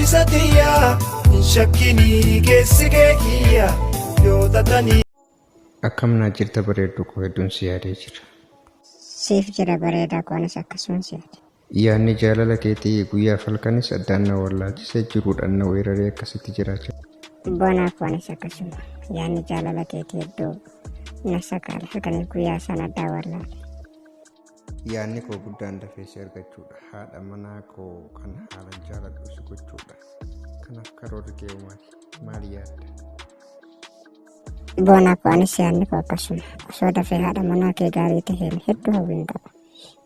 Gaaddisa tiyyaa hin shakkinii keessi kee kiyya yoo tatanii. Akkam naa jirta bareedduu koo hedduun si yaadee jira. Siif jira bareedaa koo anis akkasuman si yaade. Yaadni jaalala keetii guyyaaf halkanis addaan na wallaalchisee jiruudhaan na weeraree akkasitti jiraachaa. Boonaa koo anis akkasuma yaadni jaalala keetii hedduu na sakaale halkaniif guyyaa isaan addaan wallaale. Yaadni koo guddaan dafee si argachuudha. Haadha manaa koo kan haalan jaaladhu si gochuudha. Kanaaf karoorri kee maali? Maali yaadda? Boonaa koo anis yaadni koo akkasuma. Osoo dafee haadha manaa kee gaarii taheen hedduu hawwiin qaba.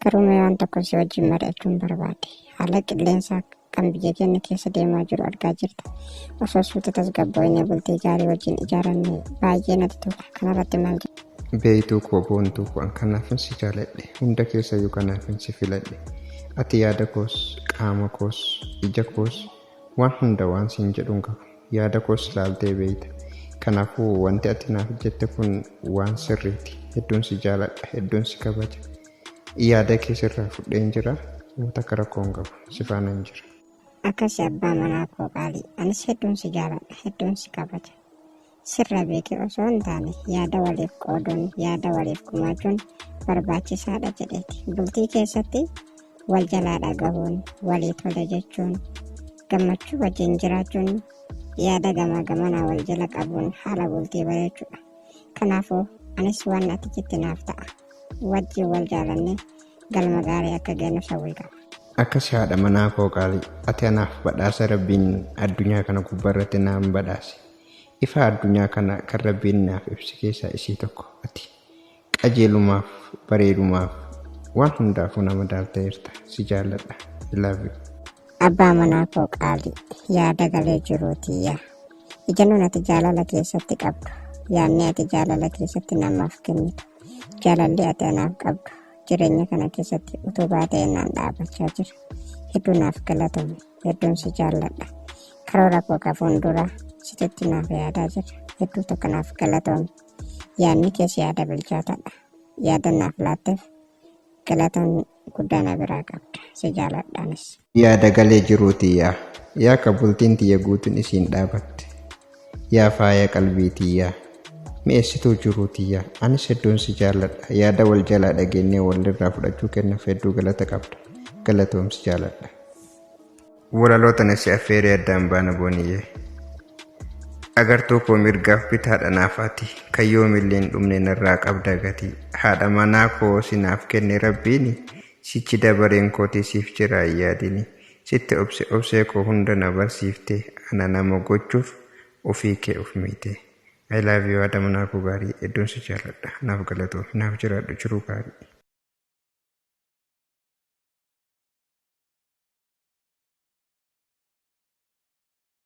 Garuu mee waan tokko si wajjin mari'achuun barbaade. Haala qilleensaa kan biyya keenya keessa deemaa jiru argaa jirta. Osoo suuta tasgabboofnee bultii gaarii wajjin ijaaranne baay'ee natti tola. Kanarratti maal jettu? Beeytuu koo boontuu koo an kanaafin si jaaladhe. Hunda keessayyuu kanaafin si filadhe. Ati yaada koos, qaama koos, ija koos, waan hunda waan siin jedhuun qabu. Yaada koos laaltee beeyta. Kanaafuu wanti ati naaf jette kun waan sirriiti. Hedduun si jaaladha, hedduun si kabaja. Yaada kee sirraa fudheen jira. Wanta akka rakkoo hin qabu. Si faanan jira. Akkasi abbaa manaa koo qaalii. Anis hedduun si jaaladha, hedduun si kabaja. Sirra beekee osoo hin taane yaada waliif qooduun, yaada waliif gumaachuun barbaachisaadha jedheeti. Bultii keessatti wal jalaa dhagahuun, walii tole jechuun, gammachuu wajjin jiraachuun, yaada gamaa gamanaa wal jala qabuun haala bultii bareechuudha. Kanaafuu anis waan ati jette naaf ta'a. Wajjin wal jaalannee galma gaarii akka geenyu sawwii qaba. Akkasi haadha manaa koo qaalii. Ati anaaf badhaasa Rabbiin addunyaa kana gubbaarratti naan badhaase. Ifa addunyaa kana kan Rabbiin naaf ibse keessaa isii tokko ati. Qajeelumaaf, bareedumaaf, waan hundaafuu nama daalteerta. Si jaalladha. I love you. Abbaa manaa koo qaalii yaada galee jiruu tiyya. Ijannoon ati jaalala keessatti qabdu, yaadni ati jaalala keessatti namaaf kennitu, jaalalli ati anaaf qabdu jireenya kana keessatti utubaa ta'e naan dhaabachaa jira. Hedduu naaf galatoomi, hedduun si jaalladha. Karoora koo ka fuuldura sititti naaf yaadaa jira. Hedduu tokko naaf galatoomi. Yaadni kees yaada bilchaataadha. Yaada naaf laatteef galatoon guddaa na biraa qabda. Si jaaladhaanis. Yaada galee jiruu tiyyaa. Yaa ka bultiin tiyya guutuun isiin dhaabatte. Yaa faaya qalbii tiyyaa. Mi'eessituu jiruu tiyyaa. Anis hedduun si jaalladha. Yaada wal jalaa dhageenyee walirraa fudhachuu kennaaf hedduu galata qabda. Galatoom si jaaladha. Walaloo tana si affeeree addaan baana booniyyee. Agartuu koo mirgaaf bitaadha naaf ati. Kan yoomillee hin dhumne narraa qabda gatii. Haadha manaa koo si naaf kenne rabbiini. Sichi dabareen kootii siif jira hin yaadini. Sitti obse obsee koo hunda na barsiifte. Ana nama gochuuf ofii kee of miite. I love you haadha manaa koo gaarii. Hedduun si jaaladha. Naaf galatoomi. Naaf jiraadhu jiruu gaarii.